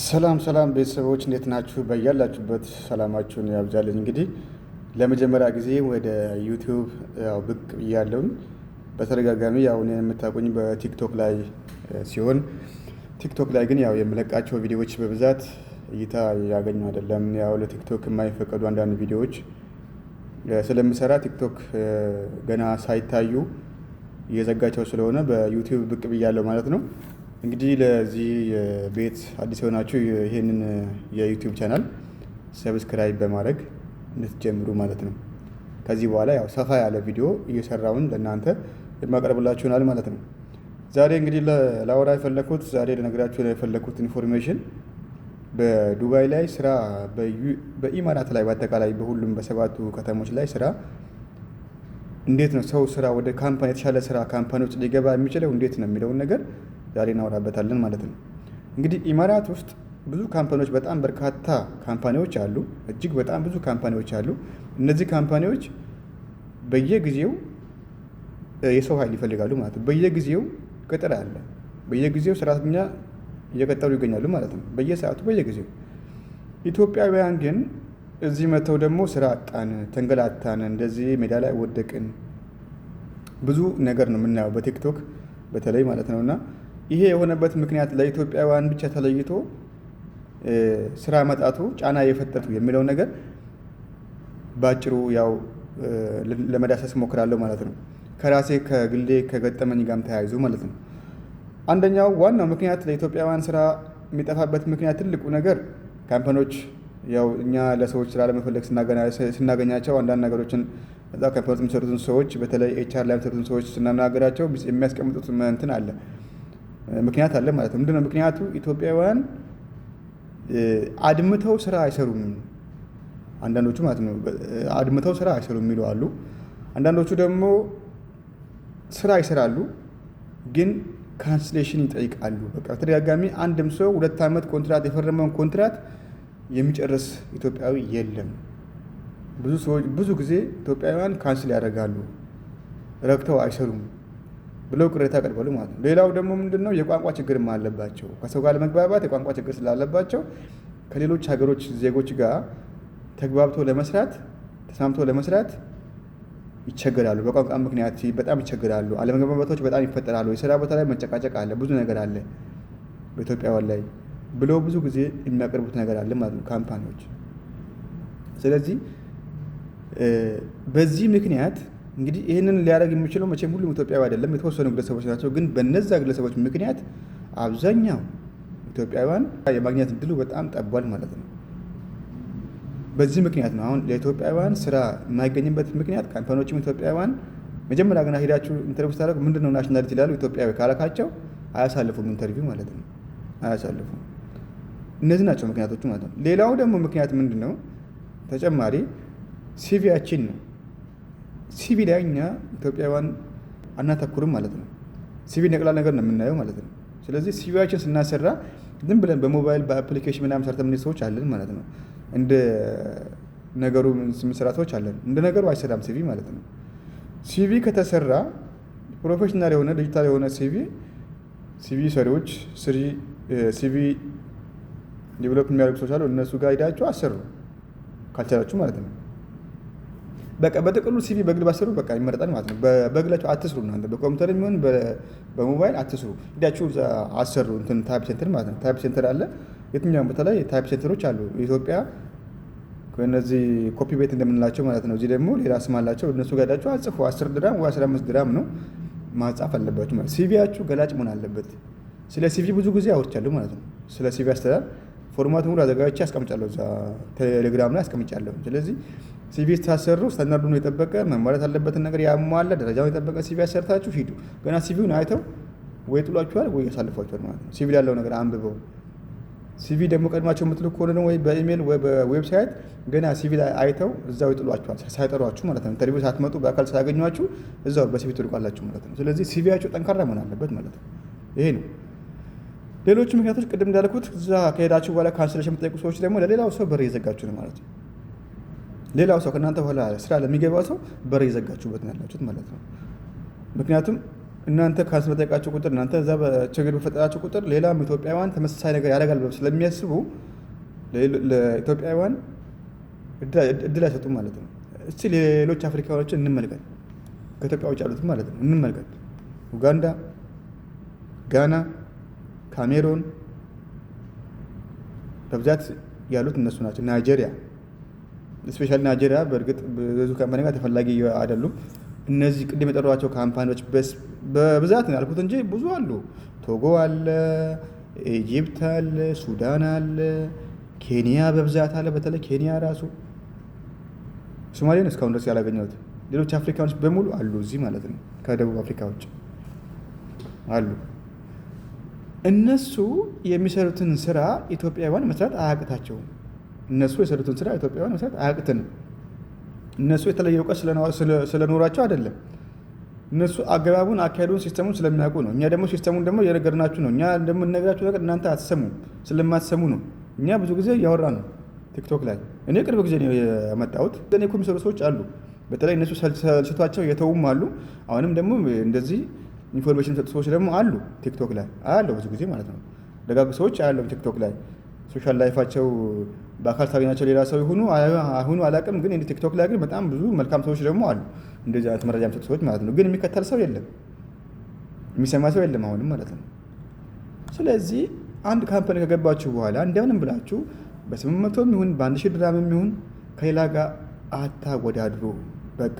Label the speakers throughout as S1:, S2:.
S1: ሰላም ሰላም ቤተሰቦች፣ እንዴት ናችሁ? በያላችሁበት ሰላማችሁን ያብዛልኝ። እንግዲህ ለመጀመሪያ ጊዜ ወደ YouTube ያው ብቅ ብያለሁኝ። በተደጋጋሚ ያው እኔን የምታውቁኝ በ TikTok ላይ ሲሆን TikTok ላይ ግን ያው የምለቃቸው ቪዲዮዎች በብዛት እይታ ያገኙ አይደለም። ያው ለ TikTok የማይፈቀዱ አንዳንድ ቪዲዮዎች ስለምሰራ TikTok ገና ሳይታዩ እየዘጋቸው ስለሆነ በ YouTube ብቅ ብያለሁ ማለት ነው። እንግዲህ ለዚህ ቤት አዲስ የሆናችሁ ይህንን የ YouTube channel subscribe በማድረግ እንድትጀምሩ ማለት ነው። ከዚህ በኋላ ያው ሰፋ ያለ ቪዲዮ እየሰራውን ለእናንተ የማቀርብላችሁ ይሆናል ማለት ነው። ዛሬ እንግዲህ ላወራ የፈለኩት፣ ዛሬ ልነግራችሁ የፈለኩት information በዱባይ ላይ ስራ፣ በኢማራት ላይ፣ በአጠቃላይ በሁሉም በሰባቱ ከተሞች ላይ ስራ እንዴት ነው፣ ሰው ስራ ወደ company፣ የተሻለ ስራ company ውስጥ ሊገባ የሚችለው እንዴት ነው የሚለውን ነገር ዛሬ እናወራበታለን ማለት ነው። እንግዲህ ኢማራት ውስጥ ብዙ company ዎች፣ በጣም በርካታ company ዎች አሉ። እጅግ በጣም ብዙ company ዎች አሉ። እነዚህ company ዎች በየጊዜው የሰው ኃይል ይፈልጋሉ ማለት ነው። በየጊዜው ቅጥር አለ። በየጊዜው ሰራተኛ እየቀጠሩ ይገኛሉ ማለት ነው። በየሰዓቱ፣ በየጊዜው። ኢትዮጵያውያን ግን እዚህ መጥተው ደግሞ ስራ አጣን፣ ተንገላታን፣ እንደዚህ ሜዳ ላይ ወደቅን፣ ብዙ ነገር ነው የምናየው በ TikTok በተለይ ማለት ነው። እና ይሄ የሆነበት ምክንያት ለኢትዮጵያውያን ብቻ ተለይቶ ስራ ማጣቱ ጫና የፈጠሩ የሚለው ነገር ባጭሩ ያው ለመዳሰስ እሞክራለሁ ማለት ነው። ከራሴ ከግሌ ከገጠመኝ ጋርም ተያይዞ ማለት ነው። አንደኛው ዋናው ምክንያት ለኢትዮጵያውያን ስራ የሚጠፋበት ምክንያት፣ ትልቁ ነገር company ዎች ያው እኛ ለሰዎች ስራ ለመፈለግ ስናገኛቸው አንዳንድ ነገሮችን እዛ company የሚሰሩትን ሰዎች፣ በተለይ HR ላይ የሚሰሩትን ሰዎች ስናናገራቸው የሚያስቀምጡት እንትን አለ፣ ምክንያት አለ ማለት ነው። ምንድነው ምክንያቱ? ኢትዮጵያውያን አድምተው ስራ አይሰሩም። አንዳንዶቹ ማለት ነው፣ አድምተው ስራ አይሰሩም የሚሉ አሉ። አንዳንዶቹ ደግሞ ስራ ይሰራሉ ግን cancellation ይጠይቃሉ። በቃ በተደጋጋሚ አንድም ሰው 2 ዓመት ኮንትራት የፈረመውን ኮንትራት የሚጨርስ ኢትዮጵያዊ የለም። ብዙ ሰዎች ብዙ ጊዜ ኢትዮጵያውያን cancel ያደርጋሉ፣ ረክተው አይሰሩም ብለው ቅሬታ ያቀርባሉ ማለት ነው። ሌላው ደግሞ ምንድን ነው? የቋንቋ ችግርም አለባቸው። ከሰው ጋር ለመግባባት የቋንቋ ችግር ስላለባቸው ከሌሎች ሀገሮች ዜጎች ጋር ተግባብቶ ለመስራት፣ ተስማምቶ ለመስራት ይቸገራሉ። በቋንቋ ምክንያት በጣም ይቸገራሉ። አለመግባባቶች በጣም ይፈጠራሉ። የስራ ቦታ ላይ መጨቃጨቅ አለ፣ ብዙ ነገር አለ በኢትዮጵያውያን ላይ ብለው ብዙ ጊዜ የሚያቀርቡት ነገር አለ ማለት ነው company ዎች። ስለዚህ በዚህ ምክንያት እንግዲህ ይህንን ሊያደርግ የሚችለው መቼም ሁሉም ኢትዮጵያዊ አይደለም፣ የተወሰኑ ግለሰቦች ናቸው። ግን በነዛ ግለሰቦች ምክንያት አብዛኛው ኢትዮጵያውያን የማግኘት እድሉ በጣም ጠቧል ማለት ነው። በዚህ ምክንያት ነው አሁን ለኢትዮጵያውያን ስራ የማይገኝበት ምክንያት። Company ዎችም ኢትዮጵያውያን መጀመሪያ ገና ሄዳችሁ interview ስታደርጉ ምንድን ነው nationality ይላሉ። ኢትዮጵያዊ ካላካቸው አያሳልፉም interview ማለት ነው፣ አያሳልፉም። እነዚህ ናቸው ምክንያቶቹ ማለት ነው። ሌላው ደግሞ ምክንያት ምንድን ነው? ተጨማሪ CV ያችን ነው። CV ላይ እኛ ኢትዮጵያውያን አናተኩርም ማለት ነው። CV ነቅላል ነገር ነው የምናየው ማለት ነው። ስለዚህ CV ያችን ስናሰራ ዝም ብለን በሞባይል በ application ምናምን ሰርተን የምንሄድ ሰዎች አለን ማለት ነው። እንደ ነገሩ የምንሰራ ሰዎች አለን። እንደ ነገሩ አይሰራም CV ማለት ነው። CV ከተሰራ professional የሆነ፣ ዲጂታል የሆነ CV፣ CV ሰሪዎች፣ ስሪ CV develop የሚያደርጉ ሰዎች አሉ። እነሱ ጋር ሂዳችሁ አሰሩ ካልቻላችሁ ማለት ነው። በቃ በጥቅሉ CV በግል ባሰሩ በቃ ይመረጣል ማለት ነው። በግላችሁ አትስሩ፣ እናንተ በኮምፒውተር የሚሆን በሞባይል አትስሩ። ሂዳችሁ እዛ አሰሩ፣ እንትን type center ማለት ነው። Type center አለ። የትኛውም ቦታ ላይ type center ኦች አሉ። ኢትዮጵያ ከእነዚህ ኮፒ ቤት እንደምንላቸው ማለት ነው። እዚህ ደግሞ ሌላ ስም አላቸው። እነሱ ጋር ሄዳችሁ አጽፉ። 10 ድራም ወይ 15 ድራም ነው፣ ማጻፍ አለባችሁ ማለት። CV ያችሁ ገላጭ መሆን አለበት። ስለ CV ብዙ ጊዜ አውርቻለሁ ማለት ነው። ስለ CV አስተዳደር format ኡን ሁሉ አዘጋጅቼ አስቀምጫለሁ፣ እዛ ቴሌግራም ላይ አስቀምጫለሁ። ስለዚህ CV ስታሰሩ ስታንዳርዱን የጠበቀ፣ መሟላት ያለበትን ነገር ያሟላ፣ ደረጃውን የጠበቀ CV አሰርታችሁ ሂዱ። ገና CV ውን አይተው ወይ ጥሏችኋል ወይ ያሳልፏችኋል ማለት ነው። CV ያለው ነገር አንብበው። CV ደግሞ ቀድማቸው የምትልኩ ከሆነ ደግሞ ወይ በኢሜል ወይ በ website ገና CV ላይ አይተው እዛው ይጥሏችኋል፣ ሳይጠሯችሁ ማለት ነው። Interview ሳትመጡ፣ በአካል ሳያገኟችሁ እዛው በ CV ትልቋላችሁ ማለት ነው። ስለዚህ CV ያችሁ ጠንካራ መሆን አለበት ማለት ነው። ይሄ ነው። ሌሎቹ ምክንያቶች ቅድም እንዳልኩት እዛ ከሄዳችሁ በኋላ cancellation የምትጠይቁ ሰዎች ደግሞ ለሌላው ሰው በር እየዘጋችሁ ነው ማለት ነው። ሌላው ሰው፣ ከእናንተ በኋላ ስራ ለሚገባው ሰው በር እየዘጋችሁበት ነው ያላችሁት ማለት ነው። ምክንያቱም እናንተ cancel በጠየቃችሁ ቁጥር፣ እናንተ እዛ ችግር በፈጠራችሁ ቁጥር ሌላም ኢትዮጵያውያን ተመሳሳይ ነገር ያደርጋል ብለው ስለሚያስቡ ለኢትዮጵያውያን እድል አይሰጡም ማለት ነው። እስቲ ሌሎች አፍሪካዎችን እንመልከት፣ ከኢትዮጵያ ውጭ ያሉት ማለት ነው እንመልከት። ኡጋንዳ፣ ጋና፣ ካሜሮን በብዛት ያሉት እነሱ ናቸው። ናይጄሪያ፣ especially ናይጄሪያ በእርግጥ ብዙ company ጋር ተፈላጊ አይደሉም። እነዚህ ቅድም የጠሯቸው company ዎች በብዛት ነው ያልኩት እንጂ ብዙ አሉ። ቶጎ አለ፣ Egypt አለ፣ ሱዳን አለ፣ ኬንያ በብዛት አለ። በተለይ ኬንያ ራሱ፣ ሶማሌን እስካሁን ድረስ ያላገኘሁት። ሌሎች አፍሪካኖች በሙሉ አሉ እዚህ ማለት ነው። ከደቡብ አፍሪካ ውጭ አሉ። እነሱ የሚሰሩትን ስራ ኢትዮጵያውያን መስራት አያቅታቸውም። እነሱ የሰሩትን ስራ ኢትዮጵያውያን መስራት አያቅትንም። እነሱ የተለየ እውቀት ስለኖራቸው አይደለም። እነሱ አገባቡን፣ አካሄዱን፣ system ኡን ስለሚያውቁ ነው። እኛ ደግሞ system ኡን ደግሞ እየነገርናችሁ ነው። እኛ እንደምንነግራችሁ ነገር እናንተ አትሰሙም። ስለማትሰሙ ነው። እኛ ብዙ ጊዜ እያወራን ነው ቲክቶክ ላይ። እኔ ቅርብ ጊዜ ነው የመጣሁት። እኔ እኮ የሚሰሩ ሰዎች አሉ። በተለይ እነሱ ሰልችቷቸው የተውም አሉ። አሁንም ደግሞ እንደዚህ information የሚሰጡ ሰዎች ደግሞ አሉ፣ ቲክቶክ ላይ አያለሁ ብዙ ጊዜ ማለት ነው። ደጋግ ሰዎች አያለሁ ቲክቶክ ላይ። Social life ኣቸው በአካል ታገኛቸው ሌላ ሰው ይሁኑ አሁኑ አላውቅም፣ ግን ቲክቶክ ላይ ግን በጣም ብዙ መልካም ሰዎች ደግሞ አሉ፣ እንደዚህ አይነት መረጃ የሚሰጡ ሰዎች ማለት ነው። ግን የሚከተል ሰው የለም፣ የሚሰማ ሰው የለም አሁንም ማለት ነው። ስለዚህ አንድ company ከገባችሁ በኋላ እንደምንም ብላችሁ በ800 ይሁን በ1000 ድራም ይሁን ከሌላ ጋር አታወዳድሩ። በቃ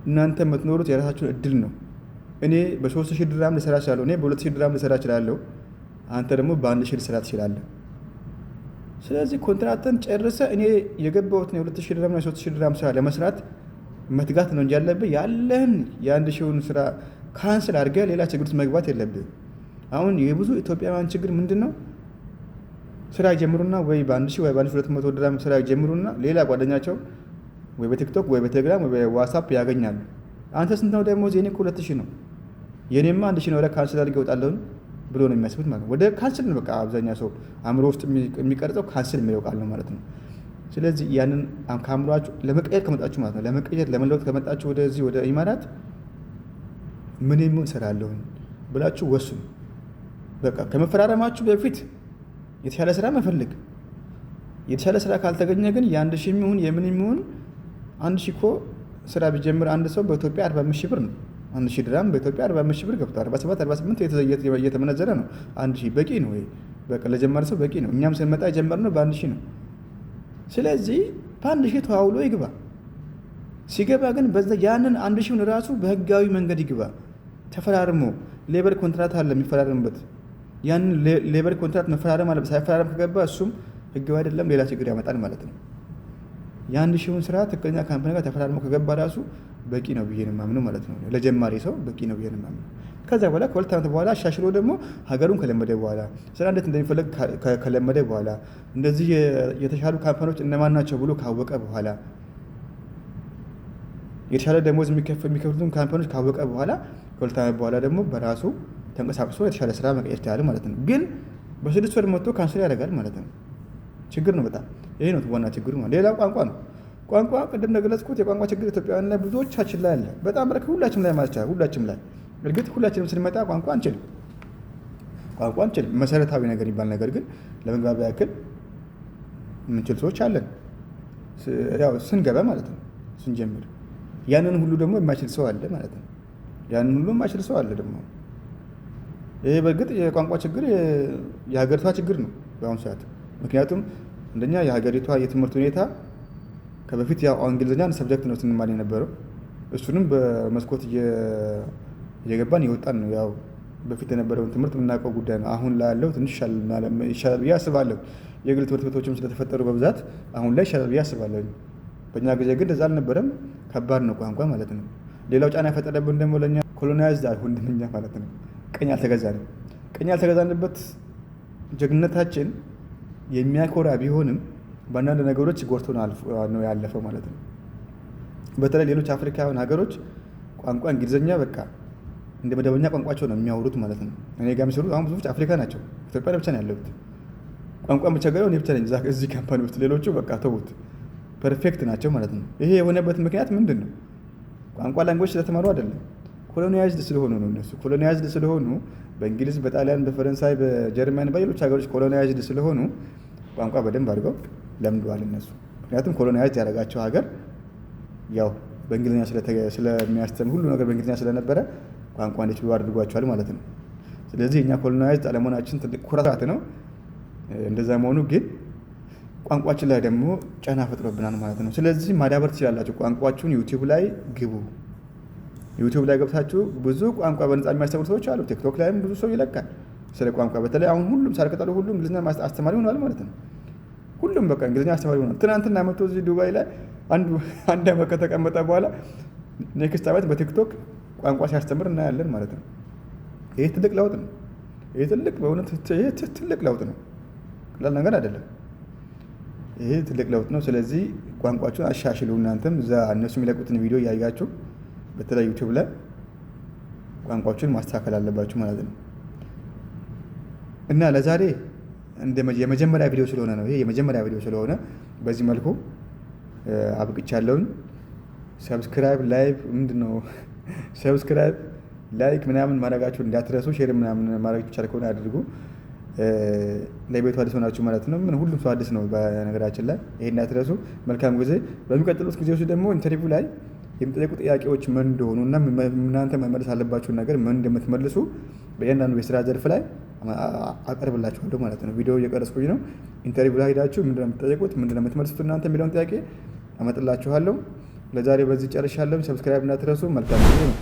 S1: እናንተ የምትኖሩት የራሳችሁን እድል ነው። እኔ በ3000 ድራም ልሰራ እችላለሁ። እኔ በ2000 ድራም ልሰራ እችላለሁ። አንተ ደግሞ በ1000 ልሰራ ትችላለህ። ስለዚህ ኮንትራትን ጨርሰ እኔ የገባሁትን የ2000 ድራም እና የ3000 ድራም ስራ ለመስራት መትጋት ነው እንጂ ያለብህ ያለህን የ1000ውን ስራ cancel አድርገህ ሌላ ችግር ውስጥ መግባት የለብህም። አሁን የብዙ ኢትዮጵያውያን ችግር ምንድን ነው? ስራ ይጀምሩና ወይ በ1000 ወይ በ1200 ድራም ስራ ይጀምሩና ሌላ ጓደኛቸው ወይ በቲክቶክ ወይ በቴሌግራም ወይ በዋትስአፕ ያገኛሉ። አንተ ስንት ነው ደሞዝ? የኔ እኮ 2000 ነው። የኔማ 1000 ነው፣ ወደ cancel አድርጌ እወጣለሁ ብሎ ነው የሚያስቡት ማለት ነው። ወደ cancel ነው፣ በቃ አብዛኛው ሰው አእምሮ ውስጥ የሚቀርጸው cancel የሚለው ቃል ነው ማለት ነው። ስለዚህ ያንን ከአእምሯችሁ ለመቀየር ከመጣችሁ ማለት ነው፣ ለመቀየር ለመለወጥ ከመጣችሁ ወደዚህ ወደ ኢማራት ምን ምን እሰራለሁ ብላችሁ ወስኑ። በቃ ከመፈራረማችሁ በፊት የተሻለ ስራ መፈለግ። የተሻለ ስራ ካልተገኘ ግን የ1000 የሚሆን የምን የሚሆን፣ 1000 እኮ ስራ ቢጀምር አንድ ሰው በኢትዮጵያ 45 ሺህ ብር ነው። 1000 ድራም በኢትዮጵያ 45 ሺህ ብር ገብቷል። 47 48 እየተመነዘረ ነው። 1000 በቂ ነው። ይሄ በቃ ለጀመረ ሰው በቂ ነው። እኛም ስንመጣ የጀመርነው በ1000 ነው። ስለዚህ በ1000 ተዋውሎ ይግባ። ሲገባ ግን በዛ ያንን 1000ውን ራሱ በህጋዊ መንገድ ይግባ። ተፈራርሞ፣ labor contract አለ የሚፈራረምበት። ያንን labor contract መፈራረም አለበት። ሳይፈራረም ከገባ እሱም ህጋዊ አይደለም፣ ሌላ ችግር ያመጣል ማለት ነው። የ1000ውን ስራ ትክክለኛ company ጋር ተፈራርሞ ከገባ ራሱ በቂ ነው ብዬ ነው የማምነው ማለት ነው። ለጀማሪ ሰው በቂ ነው ብዬ ነው የማምነው። ከዛ በኋላ ከ2 ዓመት በኋላ አሻሽሎ ደግሞ ሀገሩን ከለመደ በኋላ፣ ስራ እንዴት እንደሚፈለግ ከለመደ በኋላ፣ እንደዚህ የተሻሉ company ዎች እነማን ናቸው ብሎ ካወቀ በኋላ፣ የተሻለ ደሞዝ የሚከፍሉትን company ዎች ካወቀ በኋላ፣ ከ2 ዓመት በኋላ ደግሞ በራሱ ተንቀሳቅሶ የተሻለ ስራ መቀየር ይችላል ማለት ነው። ግን በ6 ወር መጥቶ cancel ያደርጋል ማለት ነው። ችግር ነው በጣም። ይሄ ነው ዋና ችግሩ። ሌላው ቋንቋ ነው። ቋንቋ ቅድም እንደገለጽኩት የቋንቋ ችግር ኢትዮጵያውያን ላይ ብዙዎቻችን ላይ አለ። በጣም በቃ ሁላችንም ላይ ማለት ይቻላል። ሁላችንም ላይ፣ እርግጥ ሁላችንም ስንመጣ ቋንቋ አንችልም። ቋንቋ አንችልም። መሰረታዊ ነገር የሚባል ነገር ግን ለመግባቢያ ያክል የምንችል ሰዎች አለን። ያው ስንገባ ማለት ነው፣ ስንጀምር። ያንን ሁሉ ደግሞ የማይችል ሰው አለ ማለት ነው። ያንን ሁሉ የማይችል ሰው አለ ደግሞ። ይሄ በእርግጥ የቋንቋ ችግር የሀገሪቷ ችግር ነው በአሁኑ ሰዓት። ምክንያቱም አንደኛ የሀገሪቷ የትምህርት ሁኔታ ከበፊት ያው እንግሊዝኛ አንድ subject ነው ስንማር የነበረው። እሱንም በመስኮት እየገባን የወጣን ነው። ያው በፊት የነበረውን ትምህርት የምናውቀው ጉዳይ ነው። አሁን ላይ ያለው ትንሽ ይሻላል ብዬ አስባለሁ። የግል ትምህርት ቤቶችም ስለተፈጠሩ በብዛት አሁን ላይ ይሻላል ብዬ አስባለሁ። በእኛ ጊዜ ግን እንደዛ አልነበረም። ከባድ ነው ቋንቋ ማለት ነው። ሌላው ጫና የፈጠረብን ደግሞ ለእኛ colonized አልሆንም እኛ ማለት ነው። ቅኝ አልተገዛንም። ቅኝ ያልተገዛንበት ጀግንነታችን የሚያኮራ ቢሆንም በአንዳንድ ነገሮች ጎድቶን ነው ያለፈው ማለት ነው። በተለይ ሌሎች አፍሪካውያን ሀገሮች ቋንቋ እንግሊዝኛ በቃ እንደ መደበኛ ቋንቋቸው ነው የሚያወሩት ማለት ነው። እኔ ጋር የሚሰሩት አሁን ብዙዎች አፍሪካ ናቸው። ኢትዮጵያ ብቻ ነው ያለሁት። ቋንቋ የምቸገረው እኔ ብቻ ነኝ እዚህ company ውስጥ። ሌሎቹ በቃ ተዉት፣ perfect ናቸው ማለት ነው። ይሄ የሆነበት ምክንያት ምንድን ነው? ቋንቋ language ስለተማሩ አይደለም። Colonized ስለሆኑ ነው። እነሱ colonized ስለሆኑ በእንግሊዝ፣ በጣሊያን፣ በፈረንሳይ፣ በጀርመን፣ በሌሎች ሀገሮች colonized ስለሆኑ ቋንቋ በደንብ አድርገው ለምደዋል እነሱ። ምክንያቱም colonized ያደረጋቸው ሀገር ያው በእንግሊዝኛ ስለሚያስተምር፣ ሁሉ ነገር በእንግሊዝኛ ስለነበረ ቋንቋ እንዲችሉ አድርጓቸዋል ማለት ነው። ስለዚህ እኛ colonized አለመሆናችን ትልቅ ኩራት ነው። እንደዛ መሆኑ ግን ቋንቋችን ላይ ደግሞ ጫና ፈጥሮብናል ማለት ነው። ስለዚህ ማዳበር ትችላላችሁ። ቋንቋችሁን YouTube ላይ ግቡ። YouTube ላይ ገብታችሁ ብዙ ቋንቋ በነፃ የሚያስተምሩ ሰዎች አሉ። TikTok ላይም ብዙ ሰው ይለቃል ስለ ቋንቋ። በተለይ አሁን ሁሉም ሳር ቅጠሉ ሁሉም እንግሊዝኛ አስተማሪ ሆኗል ማለት ነው። ሁሉም በቃ እንግሊዝኛ አስተማሪ ሆኗል። ትናንትና መጥቶ እዚህ ዱባይ ላይ አንድ ዓመት ከተቀመጠ በኋላ next ዓመት በ TikTok ቋንቋ ሲያስተምር እናያለን ማለት ነው። ይህ ትልቅ ለውጥ ነው። ይህ ትልቅ በእውነት ይህ ትልቅ ለውጥ ነው። ቀላል ነገር አይደለም። ይሄ ትልቅ ለውጥ ነው። ስለዚህ ቋንቋችሁን አሻሽሉ። እናንተም እዛ እነሱ የሚለቁትን ቪዲዮ እያያችሁ በተለይ YouTube ላይ ቋንቋችሁን ማስተካከል አለባችሁ ማለት ነው። እና ለዛሬ እንደ የመጀመሪያ ቪዲዮ ስለሆነ ነው፣ ይሄ የመጀመሪያ ቪዲዮ ስለሆነ በዚህ መልኩ አብቅቻለሁኝ። Subscribe፣ like፣ ምንድን ነው፣ subscribe፣ like ምናምን ማድረጋችሁ እንዳትረሱ። Share ምናምን ማድረግ ብቻ ከሆነ አድርጉ። ለቤቱ አዲስ ሆናችሁ ማለት ነው። ምን ሁሉም ሰው አዲስ ነው በነገራችን ላይ፣ ይሄ እንዳትረሱ። መልካም ጊዜ። በሚቀጥሉት ጊዜዎች ደግሞ interview ላይ የሚጠየቁ ጥያቄዎች ምን እንደሆኑ እና እናንተ መመለስ አለባችሁን ነገር ምን እንደምትመልሱ በእያንዳንዱ የስራ ዘርፍ ላይ አቀርብላችኋለሁ ማለት ነው። ቪዲዮ እየቀረጽኩኝ ነው። Interview ላይ ሄዳችሁ ምንድን ነው የምትጠየቁት፣ ምንድን ነው የምትመልሱት እናንተ የሚለውን ጥያቄ አመጥላችኋለሁ። ለዛሬ በዚህ ጨርሻለሁ። Subscribe እንዳትረሱ። መልካም ጊዜ ነው።